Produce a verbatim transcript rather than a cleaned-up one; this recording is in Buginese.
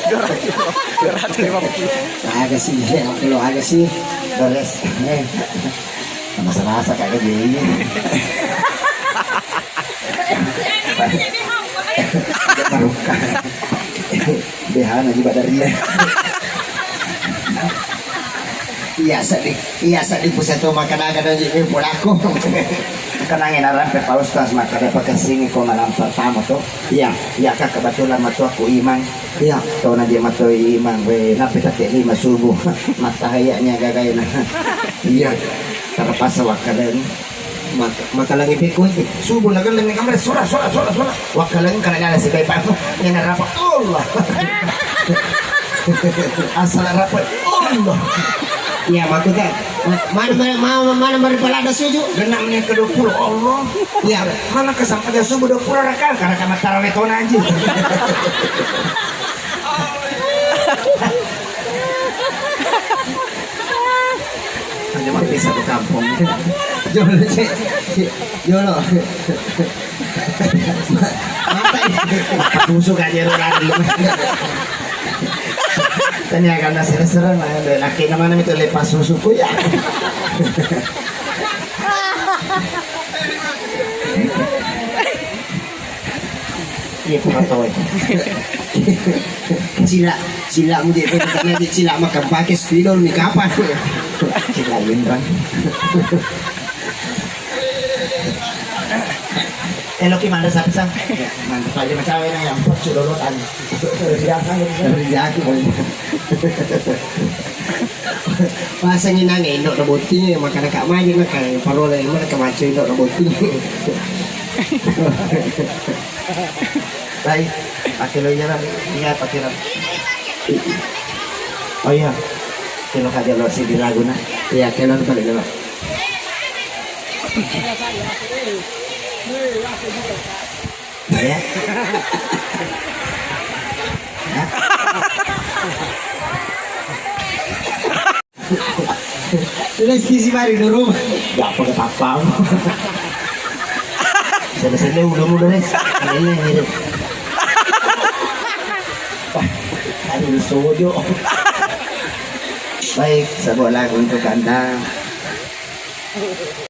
Dua ratus lima puluh. Aga sih, ya, kalau aga sih, beres. Eh, masa-masa kagak jadi. Dia maruka. Behana juga dari. Iya sedih, iya sedih pusat tu makan aga dan jadi polaku. Kenangin arampe Pak Ustaz, maka ada pakasini ko malam pertama tu. Iya, iya, Kak, kebetulan matu aku imang. Iya, tau na dia matu imang, we, napi tadi lima subuh. Mata hayaknya gagaina. Iya, terpaksa wakalen. Mak-, makalangi beko, eh, subuh lageleng ni kamar, sola, sola, sola, sola. Wakalen kana gala si bai pang. Ngena rapat, Allah. Asal rapat, Allah. Iya, makuta. Ma-, mana, mana, mana, mana mari palada suju? Genap menit ke dua puluh, Allah. Iya. Mana kesampaian subuh dua puluh rakaat, karena kamar tarawih tona anjing. Hanya mau bisa ke kampung. Jolo, cek. Jolo. Mata ini. Susu kan dia lari. Tanya karena seru-seru, nah, laki namanya itu lepas susuku ya. Iya, pura tau itu. Sila, sila mu je, karena je sila makan pakai spidol mi kapan? Sila Indra. Elo ki mana satu sang? Mantap aja macam ini yang pot sudah lo tanya. Kerja apa? Kerja aku. Pasangi nang endok na botting, makana kak maju na kai parole, mana kemacu endok na botting. Baik, pakai lo jalan, iya pakai lo. Oh iya, kalau kak jalan sih di lagu na. Iya, kalau balik dulu. Iya. Tulis kisi mari dulu. Gak pakai tapang. Selesai udah udah res. Ini ini. Aduh sojo. Baik, sebuah lagu untuk anda.